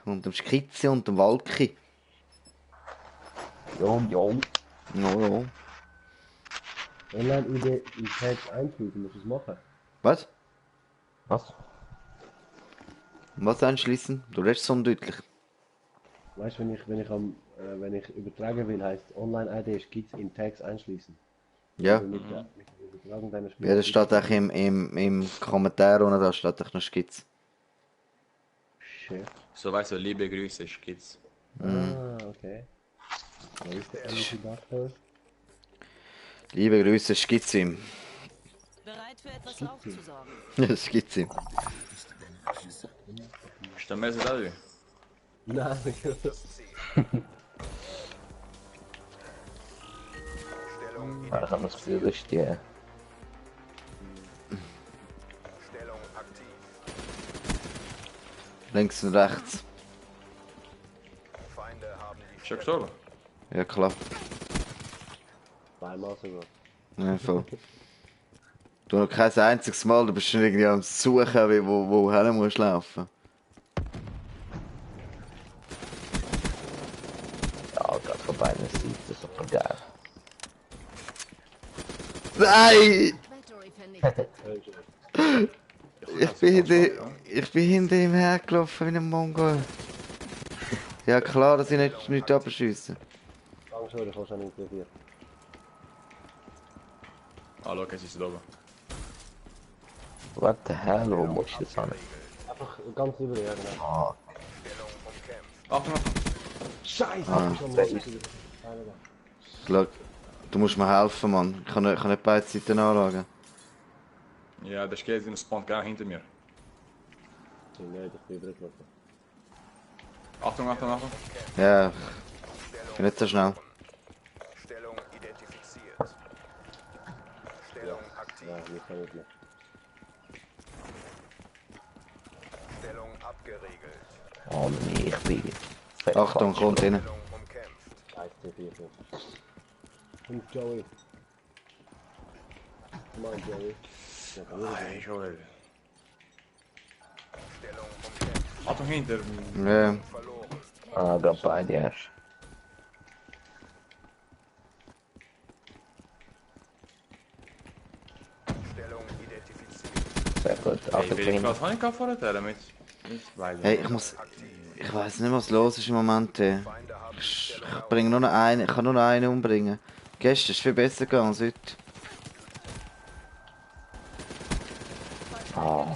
Und dem Skizze und dem Walki. Jo. Ja. Online-ID in Tags einfügen, musst du es machen. Was? Was? Was einschließen? Du redest so undeutlich. Weißt du, wenn ich übertragen will, heißt Online-ID Skizze in Tags einschließen. Ja. Mit der Übertragung deiner Ja, das steht auch im Kommentar unten, da steht auch noch Skizze. Shit. So weißt du, liebe Grüße, Skizz. Okay. Wo ist der Energy Button? Liebe Grüße, Skizze ihm. Bereit für etwas aufzusorgen. Skizze ihm. Što me zadaju? Nein, Da kann das Bild stehen. Stellung aktiv. Links und rechts. Feinde haben die Što gestorben? Ja, klar. zweimal sogar. Ja, voll. Du noch kein einziges Mal, du bist schon irgendwie am Suchen, wo hin musst laufen. Ja, gerade von beiden Seiten, super geil. Nein! Battery vernichtet. Ich bin hinter ihm hergelaufen wie ein Mongol. Ja klar, dass ich nicht abschiessen. Lang zo, dat was aan inkludiert. Hallo, okay, siehst du da oben. What the hell, wo muss ich das an? Einfach ganz drüber, ja genau. Ah, Stellung umkämpft. Achtung, Achtung. Scheiße, ich schon Schau, du musst mir helfen, Mann. Ich kann nicht beide Seiten anschauen. Ja, der Skizz spawnt genau hinter mir. Nee, dat is weer druk. Achtung, Achtung, Achtung. Ja, ich bin nicht so schnell. Stellung identifiziert. Stellung aktiv. Ja, hier kan ik niet. Stellung abgeriegelt. oh nee, ich bin... Achtung, kommt rein. Stellung umkämpft. Scheiße, 4, 5. Kom Joey. Come on Joey. Ja, kan weer. Hey, schon wieder. Stellung umkämpft. Achtung, hinter. Ja, Verloren. Ah, gerade beide erst. Stellung identifiziert. Sehr gut, Hey, will ich Achtung. was habe ich vorher mit? Weil. hey, ich weiß nicht, was los ist im Moment. Ey. Feinde haben die Ich Stellung bringe nur noch einen, ich kann nur noch einen umbringen. Gestern ist es viel besser gegangen als heute. Ah.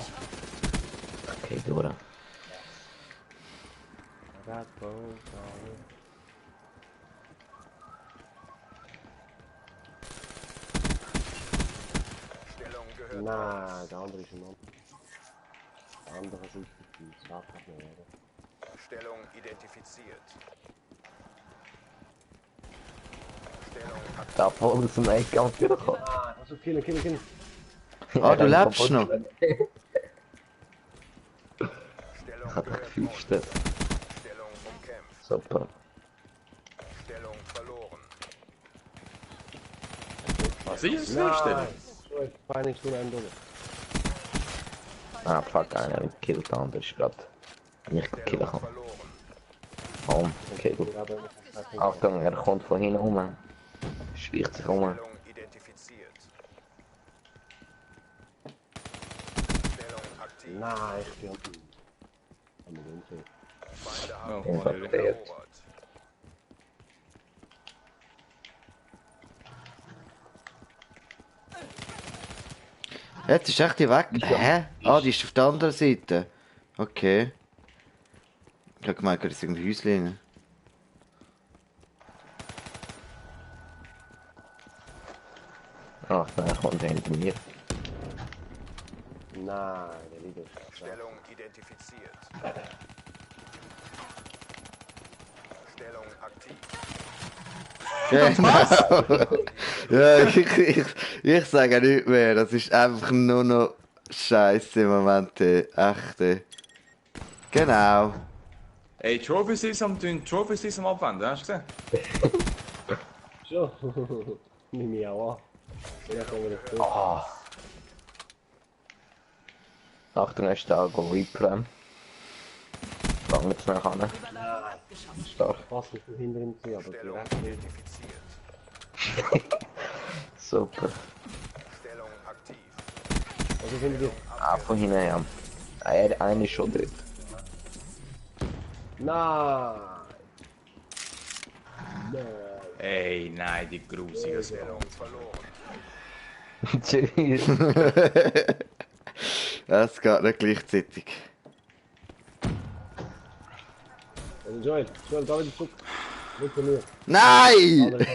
Okay, durch. Stellung gehört. Na, de andere is een man. De andere zoekt die slaap gaat naar worden. Stellung identifiziert. Stellung aktiv. Da vorne ist ein Eck am Türchen. Ah, dat is ook killen. Ah, du lebst noch. Stellung Ich hab gehört. gefürchtet. Stellung umkämpft. Super. Stellung verloren. Was ist das Feststellen? Zo heeft pijnlijk toen en door. Ah, fuck, einer mit Kill, der andere ist gerade nicht gekillt. Stellung verloren. Oh, okay, gut. Achtung, er kommt von hinten rum. Schleicht sich um. Stellung identifiziert. Stellung aktiv. Na, echt veel. Aan de wind. Feinde Oh, haben oh, die Stellung ja. erobert. Jetzt ist echt die weg. Hä? Ah, die ist auf der anderen Seite. Okay. Ich hab gemeint, das ist irgendwie Häuschen. Ach, der kommt hinter mir. Na, der Lieder. Stellung identifiziert. Stellung aktiv. Genau. Ja, ich sage nicht mehr. Das ist einfach nur noch Scheiße im Moment. Echt. Genau. Hey, Trophies ist am Abwenden, hast du gesehen? Zo. Niet meer jou af. Ja, komen we terug. Ah. Achtung, er ist da, go Replay. Gang jetzt schnell ran. Stark. Fast nicht von hinter ihm gesehen, aber Stellung direkt nicht. identifiziert. Super. Stellung aktiv. Also findet ihr... Ah, von hinten her. Einer ist schon drin. Nein! Nein! Ey, nein, die grusige Stellung verloren. Tschüss. Es geht nicht gleichzeitig. Also Joel, geh wieder zurück. Nicht von mir. Nein!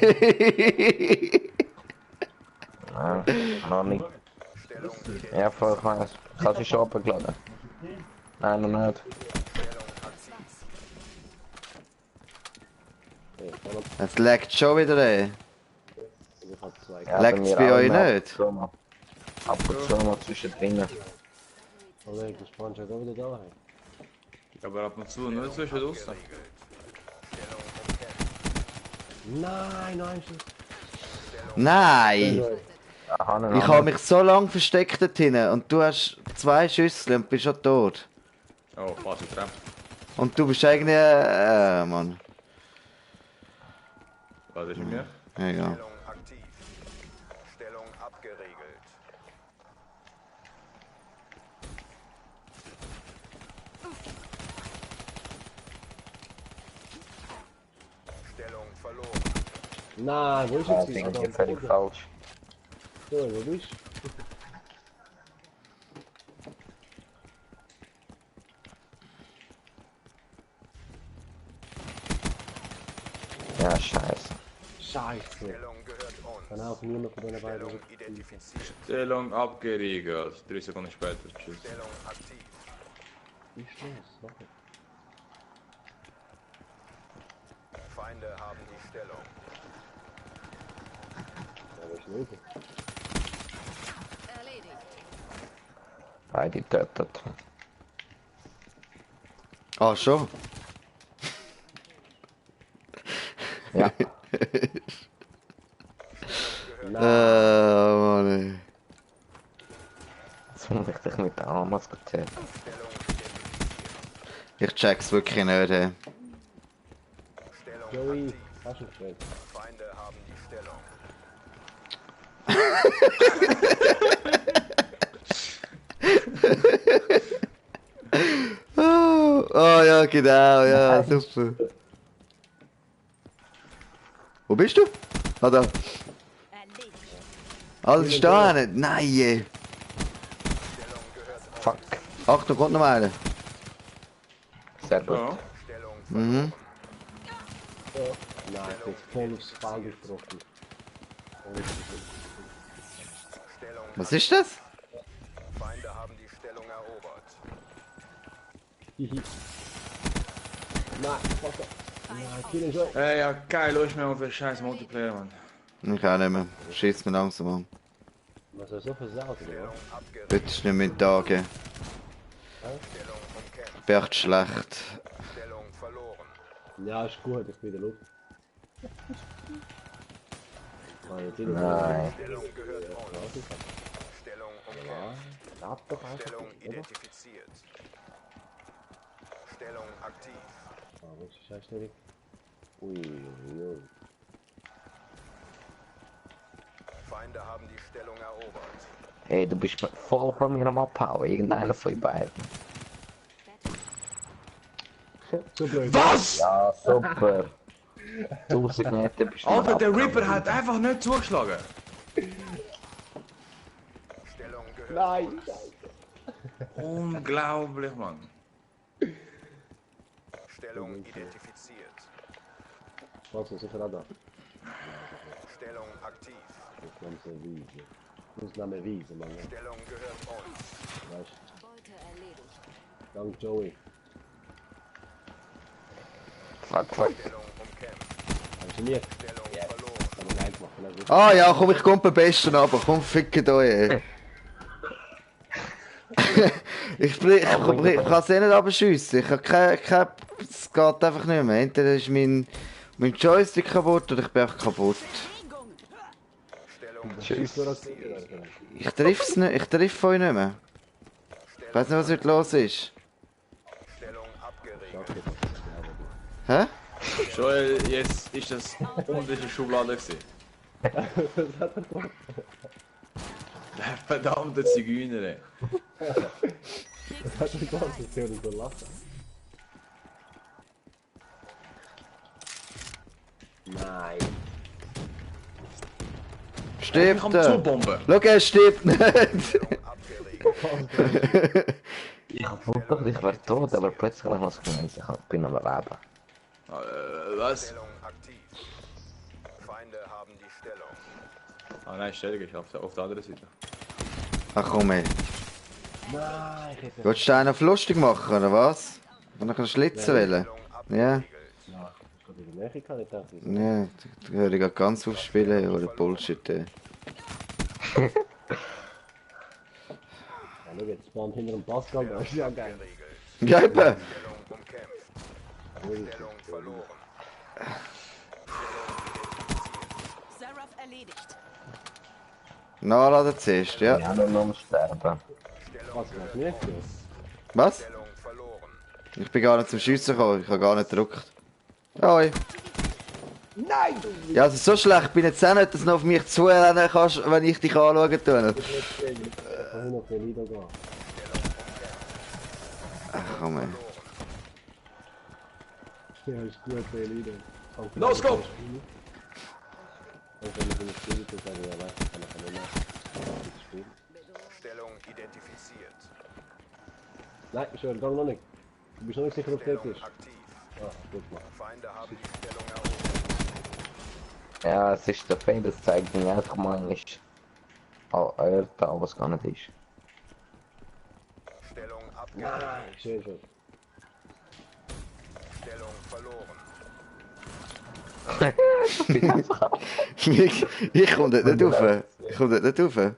Ja, noch nicht. Stellung Ja, voll, ich weiß. Ich habe sie schon abgeladen. Nein, noch nicht. Es laggt schon wieder, ey. Ich hab zwei. Ja, Leckt's mir bei auch euch immer nicht? Ab und zu mal zwischendrin. Kollege, das Punch hat auch wieder da. Aber ab und zu, nur zwischen draußen. Nein, nein, Schuss. Nein! Aha, Ich habe mich so lange versteckt dort hinten und du hast 2 Schüsse und bist schon tot. Oh, quasi Treppe. Und du bist eigentlich, Mann. Was ist mit mir? Egal. Stellung aktiv. Stellung abgeriegelt. Stellung verloren. Nein, wo ist Ja, jetzt das die? ist hier völlig falsch. So, wo bist du? Ja, scheiße. Scheiße. Stellung gehört uns. Kann auch niemand von den beiden. Stellung identifiziert. Stellung abgeriegelt. 3 Sekunden später. Tschüss. Stellung aktiv. Wie schnell? Warte. Feinde haben die Stellung. Ja, wo ist denn Uwe? Erledigt. Beide getötet. Ah, schon? Ja. Mann, ey. Jetzt muss ich dich mit der Amas erzählen. Stellung identifiziert. Ich check's wirklich nicht, ey. Stellung Joey, aktiv. hast du gestellt? Feinde haben die Stellung. Oh ja, genau, ja, super. Wo bist du? Ah, da. Erledigt. Alles ist da nicht. Nein, ey. Fuck. Achtung, kommt noch einer. Sehr gut. Ja. Stellung Mhm. Nein, ich bin voll aufs Fall gesprochen. Stellung. Was ist das? Feinde haben die Stellung erobert. Hihi. Nein, fuck up. Nein, kill ihn schon. Ey, ja, geil, los mir auf den scheiß Multiplayer, Mann. Ich auch nicht mehr. Schieß mir langsam an. Was er so versaut, oder? Stellung abgeriegelt. Bitte ist nicht mein Tag. Stellung umkämpft. Ich bin echt schlecht. Stellung verloren. Ja, ist gut, ich bin in der Luft. Nein. Stellung gehört uns. Stellung umkämpft. Lad doch einfach, Stellung oder? identifiziert. Stellung aktiv. Ah, wo ist die Scheißstellung? Ui, ui, ui. Feinde haben die Stellung erobert. Hey, du bist voll von mir am Abhauen. Irgendeiner von euch beiden. So blöd. Was? Ja, super. 1000 Meter bist du Alter, am der Abhauen. Reaper hat einfach nicht zugeschlagen. Stellung gehört Nein! uns. Unglaublich, Mann. Stellung identifiziert. Was ist sicher auch da? Stellung aktiv. Ausnahme Wiese. Ausnahme Wiese, Mann. Stellung gehört uns. Weißt Beute erledigt. du? Dank Joey. Fuck, fuck. Stellung umkämpft. Funktioniert. Stellung verloren. Kann man geil machen. Na gut. Ah ja, komm, ich komme am besten runter. Komm, fickt euch, ey. ich kann es eh nicht abschiessen. Ich habe kein... Es geht einfach nicht mehr. Entweder ist mein Joystick kaputt oder ich bin einfach kaputt. Stellung Tschüss. Ich triff's nicht. Ich triff euch nicht mehr. Ich weiß nicht, was heute los ist. Stellung abgeriegelt. Hä? Joel, jetzt ist das unter der Schublade gewesen. Was hat er gemacht? Der verdammte Zigeuner, ey. Was hat er gemacht? Ich höre so lachen. Nein. Stirbt Komm er! zur Bombe. Schau, er stirbt nicht! Ich wollte doch, ich wäre tot, aber plötzlich habe ich was gemeint, ich bin am Leben. Was? Stellung aktiv. Feinde haben die Stellung. Ah nein, Stellung ist auf der anderen Seite. Ach komm ey. Nein, ich hätte... Willst du einen auf lustig machen, oder was? Und dann schlitzen wollen? Ja. Ja, ich habe in der Nähe kann ich dachte. Ja, da höre ich grad ganz aufspielen, oder Bullshit, ey. Ja, schau, jetzt spawnt hinter dem Pascal, das ist ja geil. Ja, eben! Stellung umkämpft. Stellung verloren. Seraph erledigt. Nachladen zuerst, ja. Ja, nur noch sterben. Was, was nicht so? Was? Stellung verloren. Ich bin gar nicht zum Schiessen gekommen, ich habe gar nicht gedrückt. Hoi. Nein! Ja, also so schlecht bin ich jetzt auch nicht, dass du noch auf mich zurennen kannst, wenn ich dich anschauen tue. Ich kann nur noch für Lido gehen. Ach komm ey. Ja, ist gut für Lido. Los, go! Und wenn ich in das Spiel bin, sage ich, ja, weißt du, kann ich nicht mehr. Das Spiel. Stellung identifiziert. Nein, schön, gang noch nicht. Du bist noch nicht sicher, ob der Stellung ist. aktiv. Ah, gut gemacht. Feinde haben die Stellung erobert. Ja, es ist der Fehler, das zeigt mir einfach mal nicht. Da, was gar nicht ist. Stellung abgegeben. Nein, schön, schön. Stellung verloren. Ich komme dort nicht rauf. Ich komme dort nicht rauf.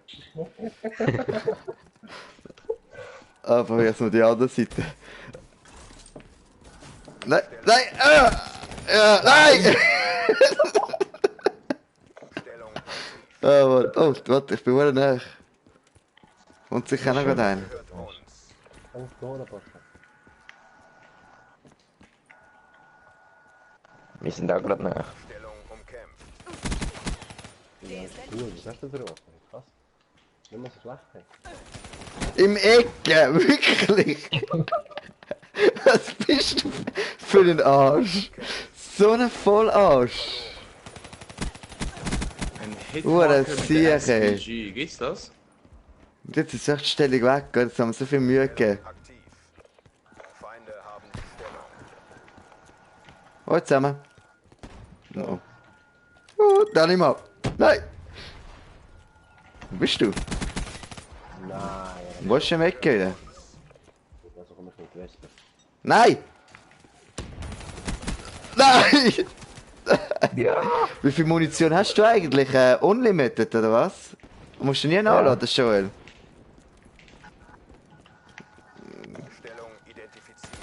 Aber jetzt mal die andere Seite. Nein, nein! Nein! Stellung Warte, ich bin wohl näher. Und sicher noch gerade einen. gehört uns. Kannst du holen, Pascal? Wir sind auch gerade nach. Stellung umkämpft. Ja, cool, was hast du für was? Krass. Nicht mal so schlecht, hey. Im Ecke, wirklich! Was bist du für ein Arsch? So ein Vollarsch! Ein Hure Hitmarker mit der Sieg, ey. SPG, gibt's das? Und jetzt ist echt die Stellung weg, jetzt haben wir so viel Mühe gegeben. Aktiv. Feinde haben die Stellung. Hallo zusammen. Oh. Oh, da nicht mal. Nein! Wo bist du? Nein, Wo ist du weg wieder? also komm ich mit Wespe. Nein! Nein! Ja! Wie viel Munition hast du eigentlich? Unlimited oder was? Musst du nie nachladen, Joel? Stellung identifiziert.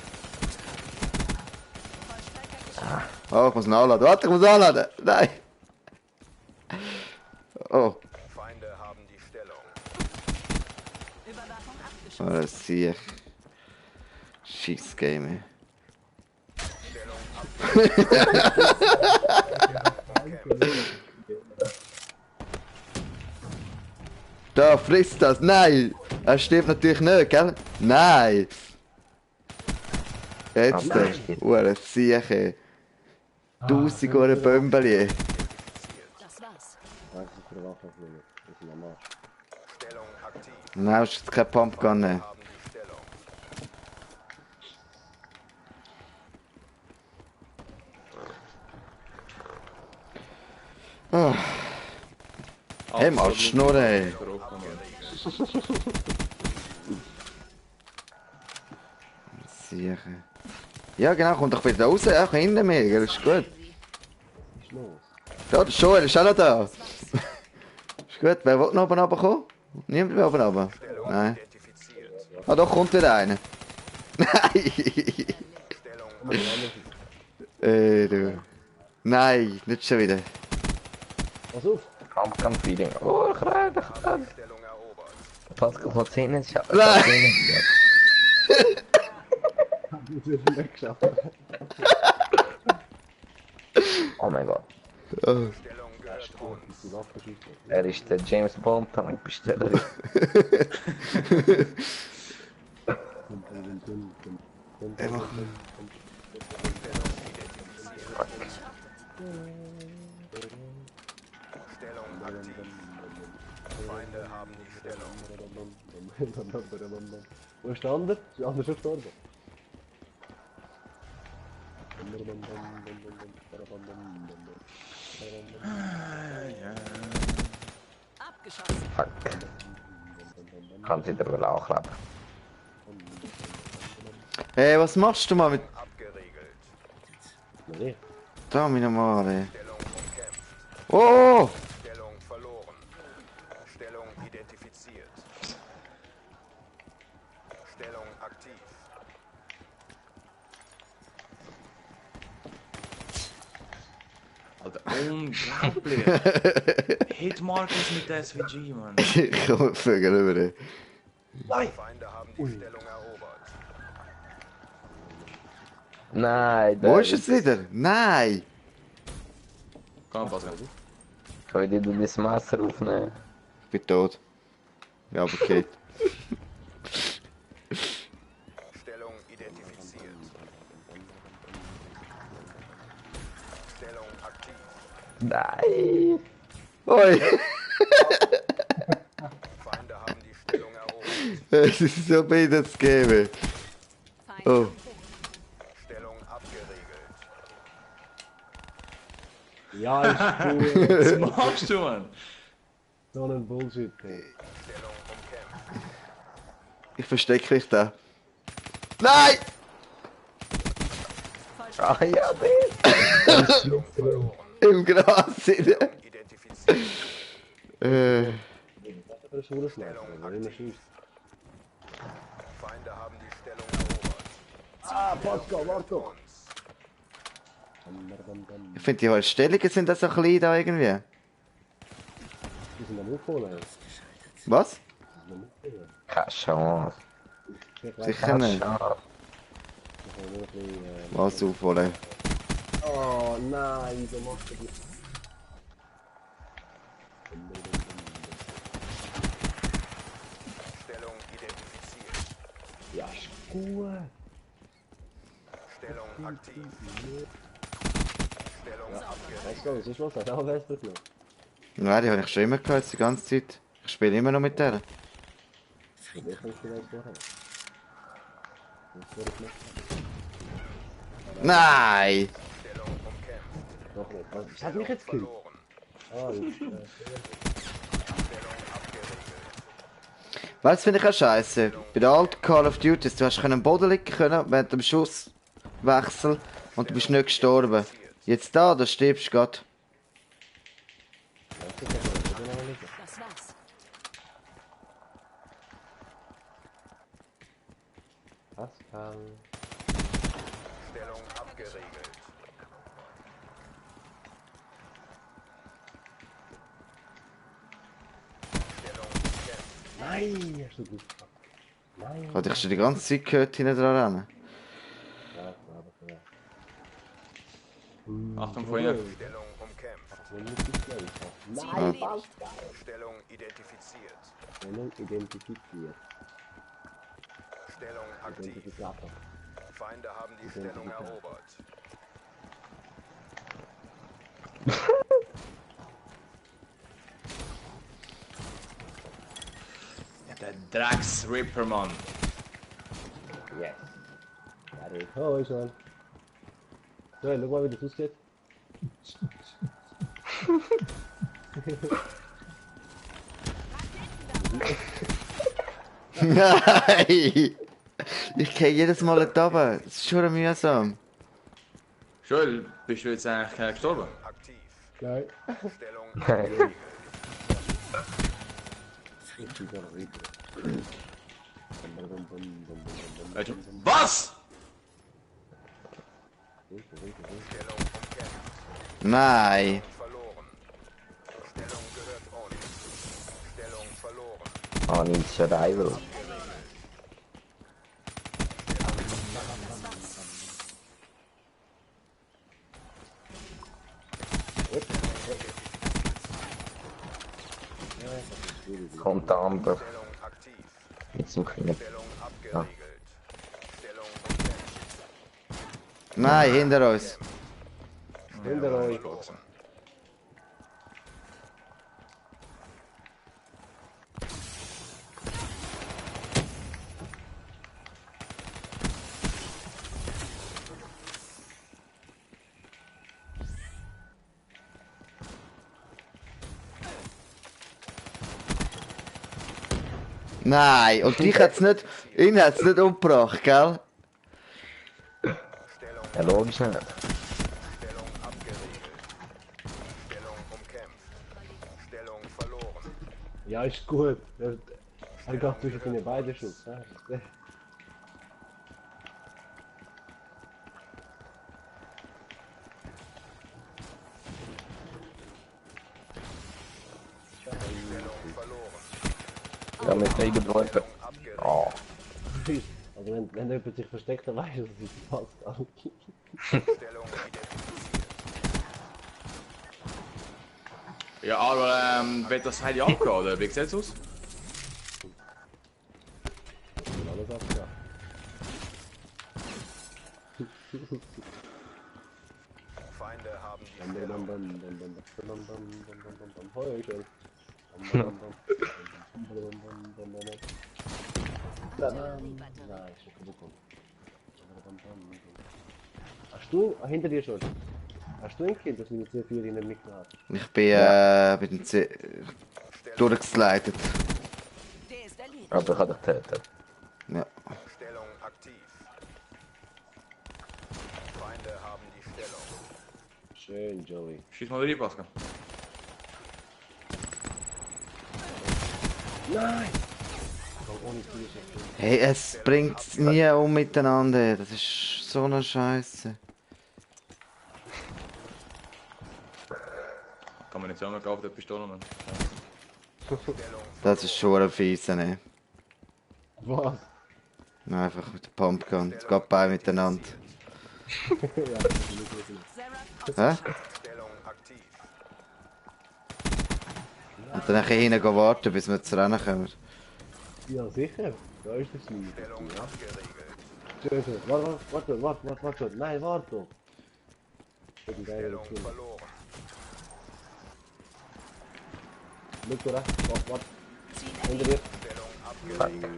Oh, ich muss nachladen. Warte, ich muss nachladen. Nein! Oh, Feinde haben die Stellung. Überwachung abgeschlossen. oh das sehe ich. Scheiß Game, ey. Da, frisst das. Nein! Er stirbt natürlich nicht, gell? Nein! Jetzt, Aber es geht. Siech, ey. 1000 Euro Bömbeli. Das war's. Danke für die Waffe, Junge. Das ist normal. Stellung aktiv. Nein, ist jetzt kein Pumpgun, ne? Haben die Stellung. Hey, mal Schnurren, ey. Siech, ey. Ja, genau, komm doch wieder raus, auch hinter mir, gell? Ist gut. Was ist los? Da, der Joel ist auch noch da. Ist gut, wer will noch oben runterkommen? Niemand will oben runter? Nein. Identifiziert. Ah, doch, kommt wieder einer. Nein! Stellung Du. Nein, nicht schon wieder. Pass auf! Kampfkampf-Feeling. Oh, gerade. Stellung erobert. Pascal von 10 ist ja. Nein. Du hast es nicht geschafft. mein Gott. Oh. Stellung gehört uns. Die Waffe schießt. Er ist der James Bond, Tankbesteller. Stellung aktiv. Feinde haben die Stellung. Wo ist der andere? Ist der andere schon gestorben? Abgeschossen. Fuck. Kann sie dir wohl auch klappen. Hey, was machst du mal mit... Abgeriegelt. Nee. Da, meine Mare. Stellung umkämpft. Oh! Stellung verloren. Stellung identifiziert. Stellung aktiv. Alter, unglaublich. Hitmarkers mit der SVG, Mann. Ich komme vögel rüber. Feinde haben die Stellung erobert. Nein, Wo ist es wieder? Nein! Komm, Pascal. Kann ich dir das Messer aufnehmen? Ich bin tot. Ja, aber geht. Stellung identifiziert. Stellung aktiv. Nein! Oi! Feinde haben die Stellung erobert. Es ist so behindert zu geben. Feind Oh. am Boden. Stellung abgeriegelt. Ja, ist cool. Was machst du, Mann? So ein Bullshit. Ey. Stellung umkämpft. Ich verstecke mich da. Nein! Ah ja, das! Verloren. Im Gras. Identifiziert. Äh, Was ist das für ein schwuler Sniper? Wenn er immer schießt. Feinde haben die Stellung erobert. Ah, Pascal, warte! Uns. ich finde, die Stellungen sind das so klein da irgendwie. Die sind am Aufholen. Was? Keine Chance. Sicher Keine nicht. Chance. Was aufholen? Oh nein, wieso machst du das? Stellung identifiziert. Ja, ist gut. Stellung aktiv. Stellung abgeriegelt. Let's go, sonst was hat auch besser noch. Nein, die habe ich schon immer gehört, die ganze Zeit. Ich spiele immer noch mit der. Wie kannst du vielleicht machen? Was soll ich machen? Nein! Stellung umkämpft. Doch nicht. Was hat mich jetzt gekillt? Verloren. Ah, jetzt. Stellung abgeriegelt. Was finde ich auch scheiße? Bei der alten Call of Duty, du hast am Boden liegen können während dem Schusswechsel und du bist nicht gestorben. Jetzt da stirbst du grad. Das war's. Pascal. Stellung abgeriegelt. Stellung umkämpft. Nein, hast du gut gemacht. Nein. Hatte ich schon die ganze Zeit gehört, hinten dran rennen. Ja, aber ja. Achtung, Feuer. Stellung umkämpft. Wenn du nicht schnell hast. Ziel Nein, erledigt. Stellung identifiziert. Stellung identifiziert. Stellung aktiv. Identifikator. Feinde haben die Stellung erobert. Ja, der Drecks-Ripper, Mann. Yes. Fertig. Oh, ist schon. So, schau mal, wie das aussieht. Nein! Ich gehe jedes Mal nicht runter. Das ist schon mühsam. Joel, bist du jetzt eigentlich gestorben? Aktiv. Nein. Stellung Nein. abgeriegelt. Ich bin da richtig. Was? Stellung umkämpft. Nein! Verloren. Stellung gehört uns. Stellung verloren. Oh, nicht Rival. Kommt der andere. Stellung aktiv. Mit dem Kleinen. Stellung abgeriegelt. Stellung umkämpft. Nein, hinter uns. Hinter euch. Nein, und dich hat's nicht, ihn hat's nicht umgebracht, gell? Ja, logisch nicht. Stellung abgeriegelt. Stellung umkämpft. Stellung verloren. Ja, ist gut. Er geht zwischen deine beiden Schutz. Stellung verloren. Ja, mit irgendwo etwa. Abgeriegelt. Oh. Also wenn jemand sich versteckt, dann weiß er, dass es nicht passt. Stellung identifiziert. Ja, aber wird das Heidi abgehen, oder? Wie sieht's aus? Alles abgemacht. Feinde haben die Stellung. Hoi, schön. Nein, ist schon kaputt. Hast du hinter dir schon? Hast du ein Kind, das mit C4 in den Mikro hat? Ich bin bei den durchgeslidet. Deeskaliert. Aber ich habe dich getötet. Ja. Stellung aktiv. Feinde haben die Stellung. Schön, Joey. Schieß mal rein, Pascal. Nein! Komm, ohne Tier ist es Hey, es bringt nie um miteinander. Das ist so eine Scheiße. Kann man nicht sagen, auf der Pistole, Mann. Das ist schon ein Fiese, ne? Was? Einfach mit der Pumpgun. Es geht beide miteinander. Hä? Stellung aktiv. Und dann nachher hinten gehen warten, bis wir zu Rennen kommen. Ja, sicher. Da ist das nicht. Stellung abgeriegelt. Schön, schön. Warte. Nein, warte. Ich bin geil. Stellung verloren. Schau rechts. Warte. Hinter dir. Stellung abgeriegelt.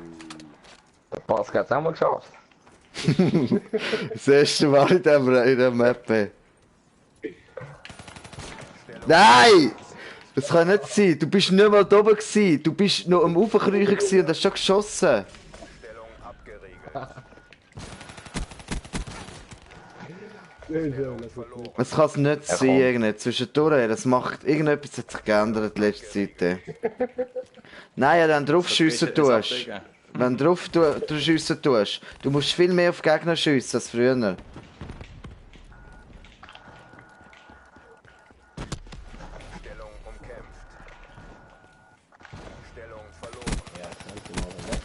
Der Pascal hat es auch mal geschafft. Das erste Mal in der Map. Nein! Das kann nicht sein. Du bist nicht mal da oben gewesen. Du bist noch am Aufkriechen gewesen und hast schon geschossen. Stellung abgeriegelt. Schön, schön. Das ist gut. Es kann es nicht sein, kommt. irgendwie. Zwischendurch. Das macht, irgendetwas hat sich geändert in letzter Zeit. Nein, ja, wenn du drauf schiessen tust. Wenn du drauf schiessen tust. Du musst viel mehr auf Gegner schiessen als früher. Stellung umkämpft. Stellung verloren.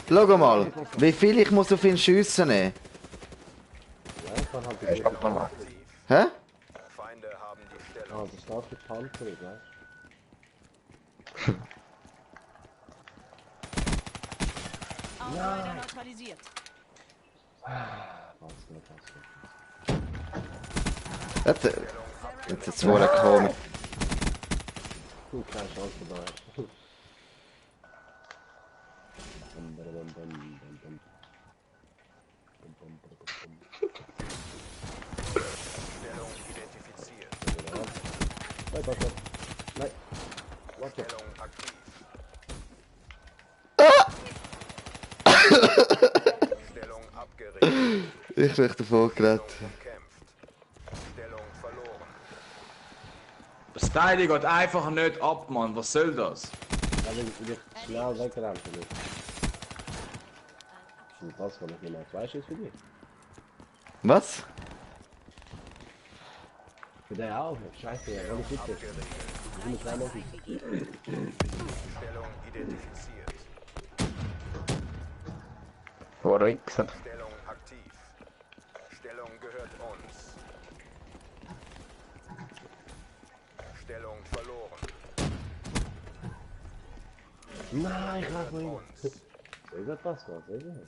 Schau mal, wie viel ich muss auf ihn schiessen. Ja, ich kann halt die Stopp nochmal. Hä? Feinde haben die Stellung. Ah, das darf die Panzer nicht, weißt Outrider neutralisiert. du? Passt. Jetzt ist es wohl gekommen. Keine Chance dabei. Stellung identifiziert. Nein, Pascal. Nein. Warte. Stellung aktiv. Stellung abgeriegelt. Ich bin davon geredet. Umkämpft. Stellung verloren. Das Teil geht einfach nicht ab, Mann. Was soll das? Ja, wenn ich schnell wegrennt. Und das kann ich nicht mehr. Zwei Schüsse für dich. Was? Für den auch. Scheiße, ja. Wenn ich bitte. Ich muss gleich machen. Stellung identifiziert. Wo er wichsen. Stellung aktiv. Stellung gehört uns. Stellung verloren. Nein, ich lauf mal hin. Sehr gut, Pascal, sehr gut.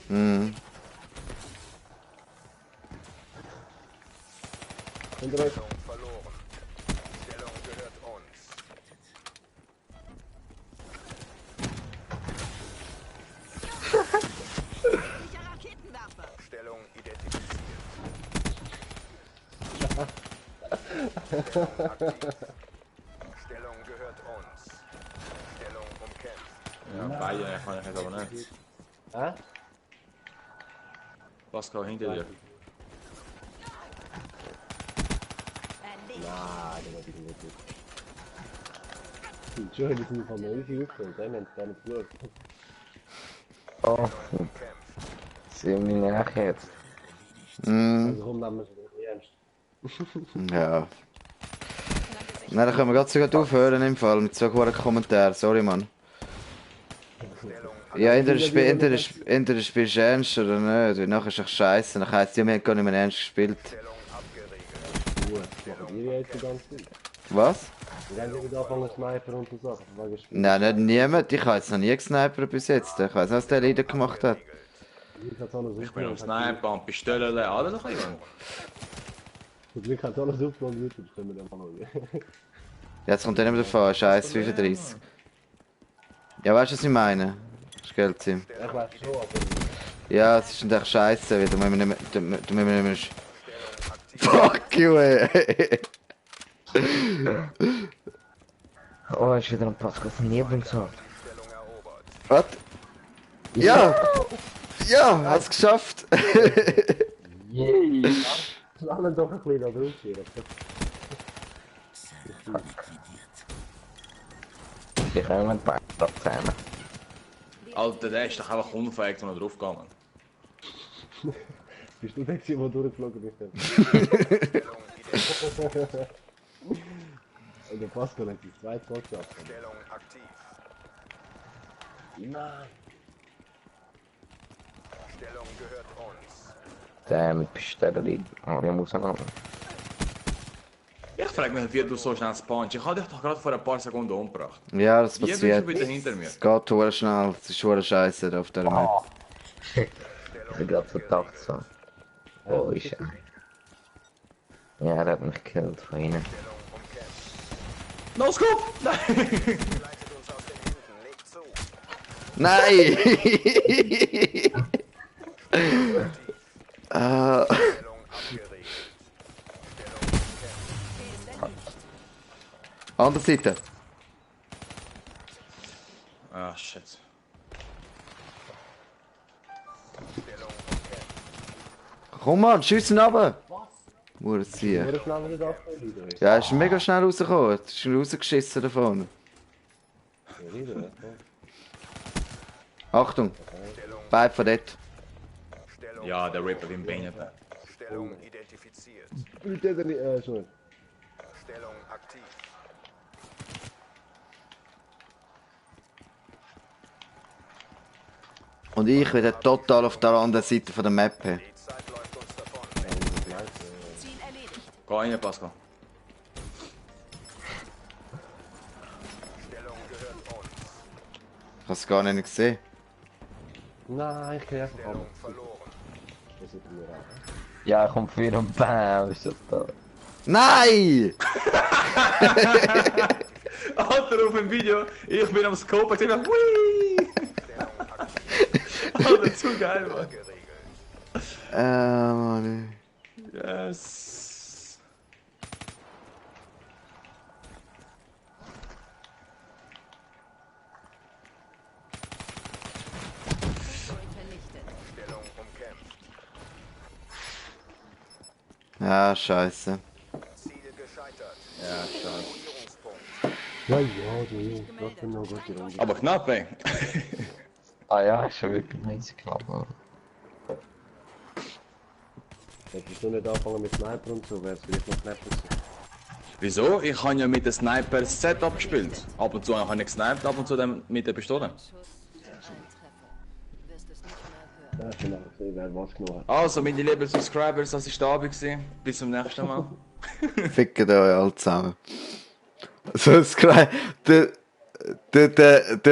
Mhm. Könnt ihr euch... Stellung verloren. Stellung gehört uns. Sicher Raketenwerfer. Stellung identifiziert. Stellung gehört uns. Stellung umkämpft. Ja, beide kann ich jetzt aber nicht. Hä? Pascal hinter dir. Erledigt. Nein, der war die nicht. Entschuldigung, die sind von mir easy aufgeholt, dann haben sie gar nicht geschaut. Oh, ziemlich nach jetzt. Mhm. Also komm, nehmen wir es nicht ernst. Ja. Nein, dann können wir ganz so gut aufhören im Fall mit so guten Kommentaren. Sorry, Mann. Ja, entweder spielst du ernst oder nicht. Weil nachher ist es scheiße. Dann heisst es, ja, wir haben gar nicht mehr ernst gespielt. Stellung abgeriegelt. Gut, das machen wir jetzt die ganze Zeit. Was? Wir haben wieder angefangen zu sniper und so Sachen. Wegen Spiel. Nein, nicht niemand. Ich habe jetzt noch nie gesnipert bis jetzt. Ich weiß nicht, was der Leader gemacht hat. Ich hab's alles Ich bin am aufgenommen. Sniper und Pistolen, alles ein bisschen. Zum Glück hat's alles aufgenommen, YouTube, das können wir dann mal schauen. Jetzt kommt dann nicht mehr davon. Scheiß 35. Ja, weißt du, was ich meine? Das ist Geld, Sim. Ich weiß schon, aber... Ja, es ist echt scheiße, weil du musst nicht mehr... Fuck you, ey! Oh, ist wieder ein Pascal von Lieblingsort. Stellung erobert. Was? Ja! Ja, hast geschafft! Yay! Lass ihn doch ein bisschen da drauf hier. Ich habe mit beiden zusammen. Alter, der ist doch einfach unfähig, wenn er draufgegangen. Bist du der, der durchgeflogen bist? Und der Pascal hat die zweite Mal geschafft. Stellung aktiv. Nein! Stellung gehört uns. Der mit Pistolen, wir müssen noch. Ich frage mich, wie du so schnell spawnst. Ich habe dich doch gerade vor ein paar Sekunden umgebracht. Ja, das Wie bist passiert. du wieder hinter mir? Es geht hure schnell. Es ist hure scheiße da auf der Map. Ich bin gerade vertagt so. Oh, ist er. Ja, er hat mich gekillt von innen. Stellung umkämpft. No scope! Nein! Leitet uns aus den Händen. Legt zu. Nein! Ah, Stellung abgeriegelt. Stellung umkämpft. andere Seite. Ah, shit. Stellung umkämpft. Komm mal, schiessen runter! Hure ziehen. Wurde schnell wieder abgeholt, oder? Ja, er ist mega schnell rausgekommen. Er ist rausgeschissen davon. Ja, wieder, ja. Achtung! Beid von dort. Stellung Ja, der Ripper im Bein. Stellung identifiziert. Spielt der nicht, schon. Stellung aktiv. Und ich wieder total auf der anderen Seite von der Map. Die Zeit läuft uns davon. Ziel erledigt. Geh rein, Pascal. Stellung gehört uns. Ich habe es gar nicht gesehen. Nein, ich kann einfach Stellung kommen. verloren. Das ist mir an. Ja, komm für und bam, ist das da. Nein! Alter, auf dem Video, ich bin am Scope, ich sehe noch, Wii! Stellung aktiv. Alter, zu geil, Mann. Geregelt. Mann. Yes. Vernichtet. Stellung umkämpft. Ja, scheiße. Ziel gescheitert. Ja, schade. Evakuierungspunkt. Ja, ja, du Junge, das sind noch gute Runde. Aber knapp, ey. Ah ja, ist schon wirklich riesig knapp. Hättest du nicht angefangen mit Sniper und so, wäre es vielleicht noch knapper gewesen. Wieso? Ich habe ja mit dem Sniper das Setup gespielt. Ab und zu habe ich gesniped, ab und zu dann mit der Pistole. Schuss. Treffer. Du wirst es nicht mehr hören. Ja, ich bin auch gesehen, wer was genommen hat. Also, meine lieben Subscribers, das war da gewesen. Bis zum nächsten Mal. Ficken euch alle zusammen. Subscribe. Der